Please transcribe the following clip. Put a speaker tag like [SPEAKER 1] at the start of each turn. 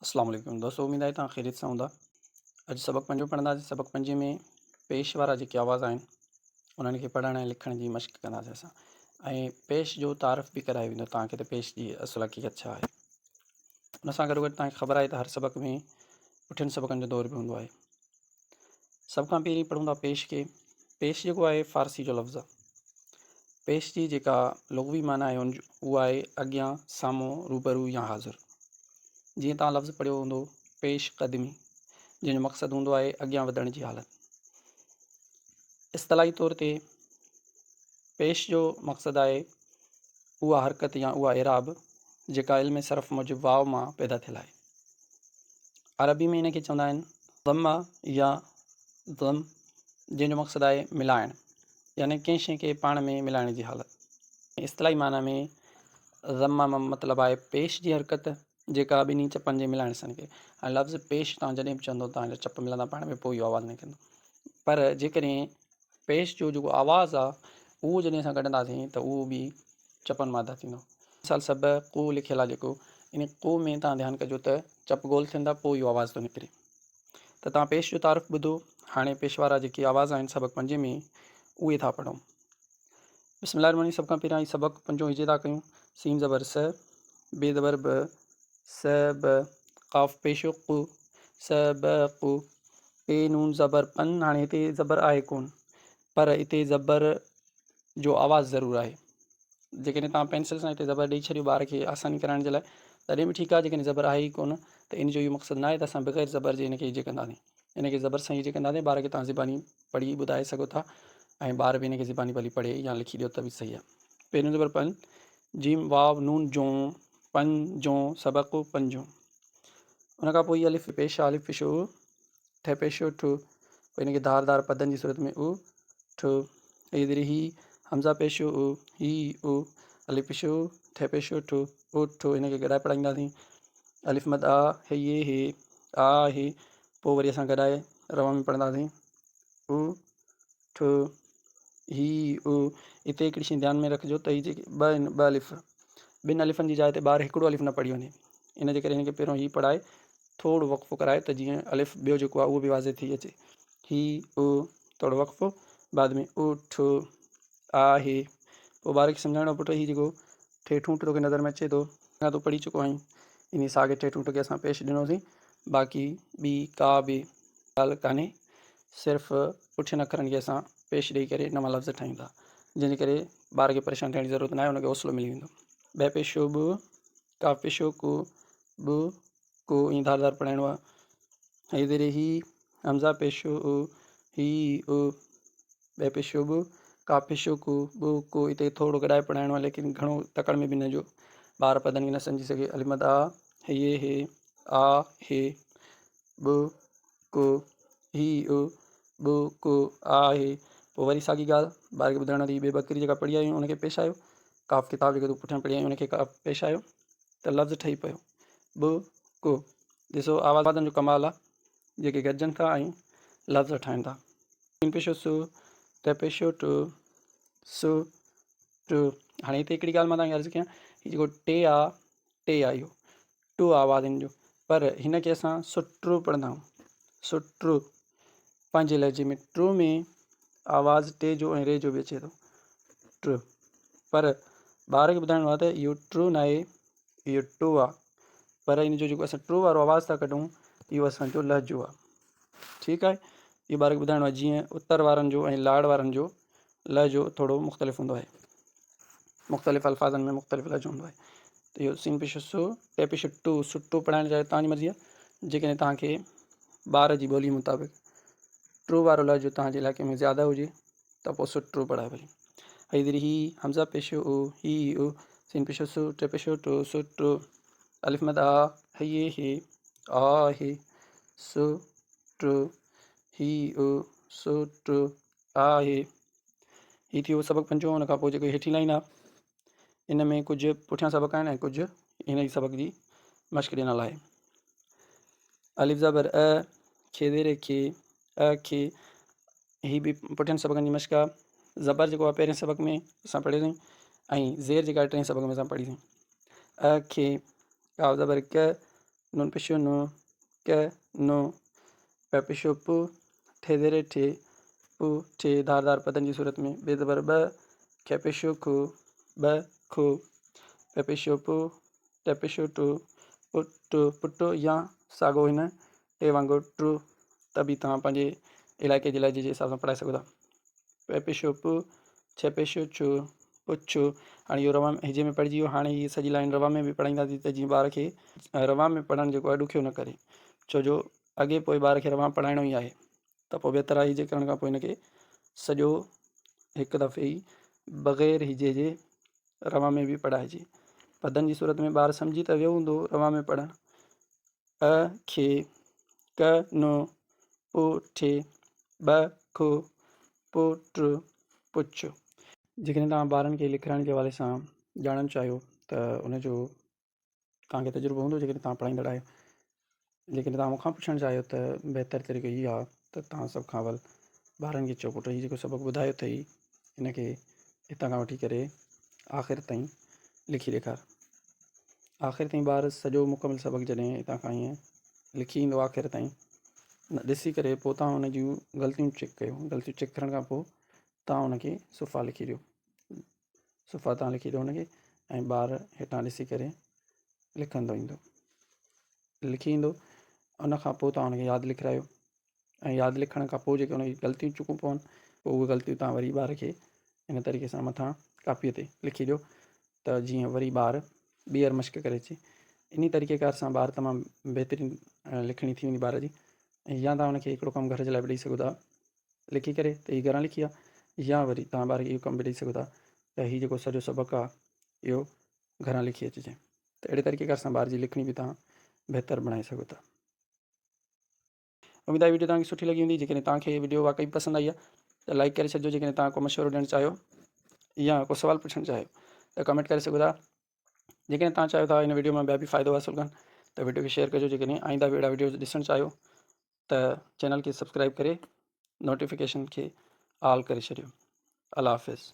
[SPEAKER 1] اسلام عليڪم دوستو اميد آهي توهان خيريت سان هوندا اڄ سبق پنجون پڙهنداسين سبق پنجين ۾ پيش وارا جيڪي آواز آهن انهن کي پڙهڻ ۽ لکڻ جي مشق ڪنداسين اسان ۽ پيش جو تعارف به ڪرايو ويندو توهان کي ته پيش جي اصل حقيقت ڇا آهي ان سان گڏو گڏ توهان کي خبر آهي ته هر سبق ۾ پٺين سبقن جو دور به هوندو آهي سڀ کان پهرين پڙهون ٿا پيش کي. پيش جيڪو آهي فارسي جو لفظ آهي. پيش جي جيڪا لغوي معنيٰ آهي ان جو اها آهي اڳيان، سامهون، روبرو يا حاضر. جيئن توهان لفظ پڙهيو هوندو پيش قدمي جنهن جو مقصد هوندو آهي اڳيان وڌڻ جي حالت. اصطلاحي طور تي پيش جو مقصد آهي اها حرڪت يا اها اعراب جيڪا علم صرف موجب واو مان پيدا ٿيل آهي. عربي ۾ ان کي چوندا آهن ضمه يا ضم جنهن جو مقصد آهي ملائڻ يعني ڪنهن شيء کي پاڻ ۾ ملائڻ جي حالت. اصطلاحي معنيٰ ۾ ضمه مان مطلب آهي پيش جي حرڪت جيڪا ٻنهي چپن جي ملائڻ سان نڪري. هاڻي لفظ پيش توهان جڏهن به چوندو توهان جا چپ ملندا پاڻ ۾ پوء اهو آواز نڪرندو پر جيڪڏهن پيش جو جيڪو آواز آ اهو جڏهن اسان ڪڍنداسين ته اهو به چپن مان ادا ٿيندو. مثال سب قو لکيل آ جيڪو ان قو ۾ توهان ڌيان ڪجو ته چپ گول ٿين ٿا پوء اهو آواز ٿو نڪري. ته توهان پيش جو تعارف ٻڌو هاڻي پيش وارا جيڪي آواز آهن سبق پنجين ۾ اهي ٿا پڙهون. بسم الله الرحمن الرحيم سڀ کان پهريان هي سبق پنجون هجي ٿا ڪيون سين زبر س بي زبر ب س ب قاف پيش ق س ب ق پي نون زبر پن هاڻي هتي زبر آهي ڪون پر هتي زبر جو آواز ضرور آهي جيڪڏهن توهان پينسل سان هتي زبر ڏئي ڇڏيو ٻار کي آساني ڪرائڻ جي لاء تڏهن به ٺيڪ آهي جيڪڏهن زبر آهي ئي ڪون ته ان جو اهو مقصد ناهي ته اسان بغير زبر جي ان کي هجي ڪنداسين ان کي زبر سان هجي ڪنداسين ٻار کي توهان زباني پڙهي ٻڌائي سگهو ٿا ۽ ٻار به ان کي زباني ڀلي پڙهي يا لکي ڏيو ته به صحيح آهي پهريون زبر پن جيم واو نون جون پن جون سبق پنجون ان کان پوء الف پيش الف پيش او ٺ پيش ٺ پوء ان کي ڌار ڌار پدن جي صورت ۾ او ٺ ۽ ذري هي همزه پيش او هي او الف پيش او ٺ پيش ٺ او ٺ ان کي گڏائي پڙهائينداسين الف مد آ هي يي هي آ هي پوء وري اسان گڏائي روا ۾ پڙهنداسين او ٺ هي او اتي هڪڙي شيء ڌيان ۾ رکجو ته هي جيڪي ٻه آهن ٻه الف ٻن الفن جي جاء تي ٻار هڪڙو الف نه پڙهي وڃي ان جي ڪري هن کي پهريون هي پڙهائي ٿورو وقفو ڪرائي ته جيئن الف ٻيو جيڪو آهي اهو به واضح ٿي اچي هي او ٿورو وقفو بعد ۾ او ٺ آ هي پوء ٻار کي سمجهائڻو پٽ هي جيڪو ٺي ٺونٺ توکي نظر ۾ اچي ٿو يا تون پڙهي چڪو آهين ان ساڳي ٺي ٺونٺ کي اسان پيش ڏنوسين باقي ٻي ڪا به ڳالهه ڪانهي صرف پٺين اکرن کي اسان پيش ڏئي ڪري نوان لفظ ٺاهيون ٿا جنهن جي ڪري ٻار کي پريشان ٿيڻ جي ضرورت ناهي ان کي حوصلو ملي ويندو ٻه پيشو ٻ ڪاف پيشو ڪو ٻ ڪو ائين ڌار ڌار پڙهائڻو آهي هي ذري هي همزه پيشو او هي او ٻه پيشو ٻ ڪاف پيشو ڪو ٻ ڪو هتي ٿورو گڏائي پڙهائڻو آهي ليڪن گهڻو تڪڙ ۾ به نه جو ٻار پدن کي نه سمجهي سگهي الف مد آ هي هي آ هي ٻ ڪ هي ا ٻ ڪ آ هي پوء وري ساڳي ڳالهه ٻار کي ٻڌائڻو ته هي ٻي ٻڪري جيڪا پڙهي آيو ان کي پيش آيو ڪاف ڪتاب جيڪو تون پٺيان پڙهي آيو ان کي ڪاف پيش آيو ته لفظ ٺهي پيو ٻ ڪ ڏسو آوازن جو ڪمال آ جيڪي گڏجن ٿا ۽ لفظ ٺاهين ٿا سين پيشو س ت پيشو ٽ س ٽ هاڻي هتي هڪڙي ڳالهه مان توهان کي عرض ڪيان هي جيڪو ٽي آ ٽي آ اهو ٽو آواز هن جو پر هن کي اسان سٽرو پڙهندا آهيون سٽرو پنهنجي لهجي ۾ ٽرو ۾ آواز ٽي جو ۽ ري جو به اچي ٿو ٽر پر ٻار کي ٻڌائڻو آهي ته اهو ٽرو ناهي اهو ٽو آهي پر ان جو جيڪو اسان ٽرو وارو آواز ٿا ڪڍون اهو اسانجو لهجو آهي ٺيڪ آهي اهو ٻار کي ٻڌائڻو آهي جيئن اتر وارن جو ۽ لاڙ وارن جو لهجو ٿورو مختلف هوندو آهي مختلف الفاظن ۾ مختلف لهجو هوندو آهي ته اهو سين پيش سو ٽي پيش ٽو سٽو پڙهائڻ چاهيو توهان جي مرضي آهي جيڪڏهن توهان کي ٻار جي ٻولي مطابق ٽرو وارو لهجو توهان جي علائقي ۾ زياده هجي ته پوء سٽو پڙهايو ڀلي هي هي همزه پيش او هي او سين پيش سو ٽي پيش ٽو سٽو الف مد آ هي هي آ هي سو ٽو هي او سو ٽو آهي. هي ٿي ويو سبق پنجون ان کان پوء جيڪو هيٺين لائين آهي ان ۾ ڪجهه پٺيان سبق آهن ۽ ڪجهه هن ئي سبق جي مشق ڏنل آهي الف زبر ا کي زير کي ا کي هي به پٺين سبقن جي مشق آهي زبر جيڪو آهي پهرين سبق ۾ اسان پڙهيوسين ۽ زير جيڪا آهي ٽئين سبق ۾ اسان پڙهيسين ا کي ڪاف زبر ڪ نون پشو نو، ڪ نو، پ پشو پ، ٺ زير ٺ، پ ٺ ڌار ڌار پدن جي صورت ۾، ب زبر ٻ، ک پشو ک، ٻ ک، پ پشو پ، ٽ پشو ٽ، پ ٽ پٽ يا ساڳو هن ٽي وانگر ٽ ته به توهان پنهنجي علائقي جي لهجي جي حساب سان پڙهائي سگهو ٿا. پ پشو پ، ڇ پشو ڇ، پڇ، هاڻي اهو روان هجي ۾ پڙهجي ويو، هاڻي هيء سڄي لائين روان ۾ به پڙهائينداسين ته جيئن ٻار کي روان ۾ پڙهڻ جيڪو آهي ڏکيو نه ڪري، ڇو جو اڳي پوء ٻار کي روان پڙهائڻو ئي آهي ته پوء بهتر آهي هجي ڪرڻ کان پوء هن کي سڄو هڪ دفعي ئي بغير هجي جي روان ۾ به پڙهائجي. پدن جي صورت ۾ ٻار سمجهي ته ويو هوندو روان ۾ پڙهڻ، ا کي، ڪ ن، پ ٺ، ٻ ک، پ ٽ، پڇ. جيڪڏهن توهان ٻارن کي لکرائڻ جي حوالي سان ڄاڻڻ چاهيو ته ان جو توهان کي تجربو هوندو جيڪڏهن توهان پڙهائيندڙ آهيو. جيڪڏهن توهان مون کان پڇڻ چاهيو ته بهتر طريقو هي آهي ته توهان سڀ کان اول ٻارن کي چئو پٽ هي جيڪو سبق ٻڌايو اٿئي ان کي هتان کان وٺي ڪري آخر تائين لکي ڏيکار. آخر تائين ٻار سڄو مڪمل سبق جڏهن هتان کان ائين لکي ايندو آخر تائين ڏسي ڪري پوء توهان ان جون غلطيون چيڪ ڪيو غلطيون چيڪ ڪرڻ کان پوء توهان ان کي صفحا لکي ڏيو صفحا توهان لکي ڏيو ان کي ۽ ٻار هيٺان ڏسي ڪري لکندو ايندو لکي ايندو ان کان پوء توهان ان کي ياد لکرايو ۽ ياد لکڻ کان پوء جيڪي ان کي غلطيون چڪون پون پوء اهي غلطيون توهان وري ٻار کي ان طريقي سان مٿان ڪاپيء تي لکي ڏيو ته جيئن وري ٻار ٻيهر مشق ڪري اچي انهي طريقي ڪار سان ٻار تمام بهترين لکڻي ٿي ويندي ٻار جي يا توهان ان کي هڪڙو ڪم گهر جي لاء به ڏئي سگهو ٿا لکي ڪري ته هي گهران لکي آ يا وري توهان ٻار کي اهو ڪم به ڏئي سگهو ٿا ته هي جيڪو سڄو سبق آ اهو گهران لکي اچجي ته اهڙي طريقي ڪار سان ٻار جي لکڻي به توهان بهتر بڻائي سگهو ٿا. اميد آهي ويڊيو توهان کي سٺي لڳي هوندي جيڪڏهن توهان کي ويڊيو واقعي پسند آئي آهي ته لائڪ ڪري ڇڏجو جيڪڏهن توهان ڪو مشورو ڏيڻ چاهيو يا ڪو سوال پڇڻ چاهيو ته ڪمينٽ ڪري سگهو ٿا جيڪڏهن توهان چاهيو ٿا هن ويڊيو مان ٻيا به فائدو حاصل ڪن ته ويڊيو کي شيئر ڪجو جيڪڏهن آئنده به اهڙا ويڊيوز ڏسڻ چاهيو ته چينل کي سبسڪرائب ڪري نوٽيفڪيشن کي آل ڪري ڇڏيو الله حافظ.